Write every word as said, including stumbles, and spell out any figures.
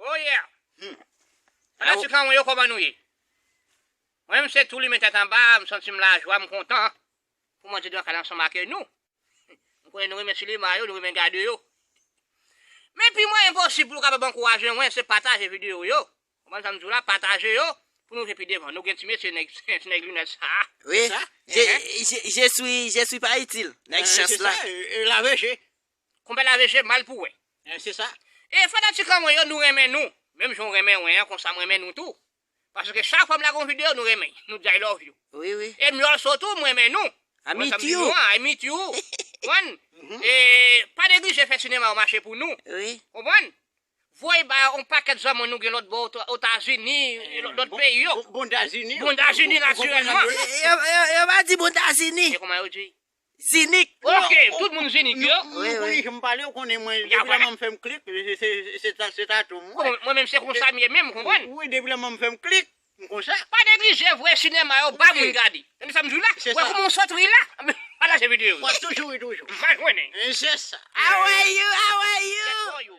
Oh yeah! Fanatik an mwen yo, kòman nou ye? Mwen menm se tou limen tèt anba, m santi m lajwa, m kontan pou mwen te ansanm ak nou. M konnen nou renmen sinema yo, nou renmen gade yo. Men pi mwayen posib pou nou kapab ankouraje mwen, se pataje videyo yo. Konprann sa m di w la, pataje yo pou nou rive pi devan. Nou gen ti mesye nèg, ti nèg linèt sa. Wi. Je, je, je suis, je suis pas utile. Nèg chans la. Lave je. Konpè lave je mal pou wè. Se sa. E fanatik an mwen yo, nou renmen nou. Menm jan w renmen mwen an, konsa m renmen nou tou. Paske chak fwa m lage yon videyo, nou renmen. Nou di I love you. Wi, wi. E m also tou, m renmen nou. I meet you. I meet you. Konprann? E pa neglije fè sinema yo mache pou nou. Wi. Konprann? Voye ba yon pakèt zanmi nou gen lòt bò Otazini, lòt peyi yo. Bondazini. Bondazini natirèlman. Yo pa di Bondazini. E kòman yo di? Zinik. Ok, tout moun zinik yo. Nou konnen jan m pale, ou konnen mwen, depi lè mwen fè m klik, se tatou mwen. Mwen menm se konsa m ye menm, konprann? Wi, depi lè mwen fè m klik, m konsa. Pa neglije voye sinema yo ba moun gade. Tande sa m di w la? Wè kòman w sot ri la? Pataje videyo. W ap toujou ri toujou. Mal konnen. Se sa. How are you? How are you?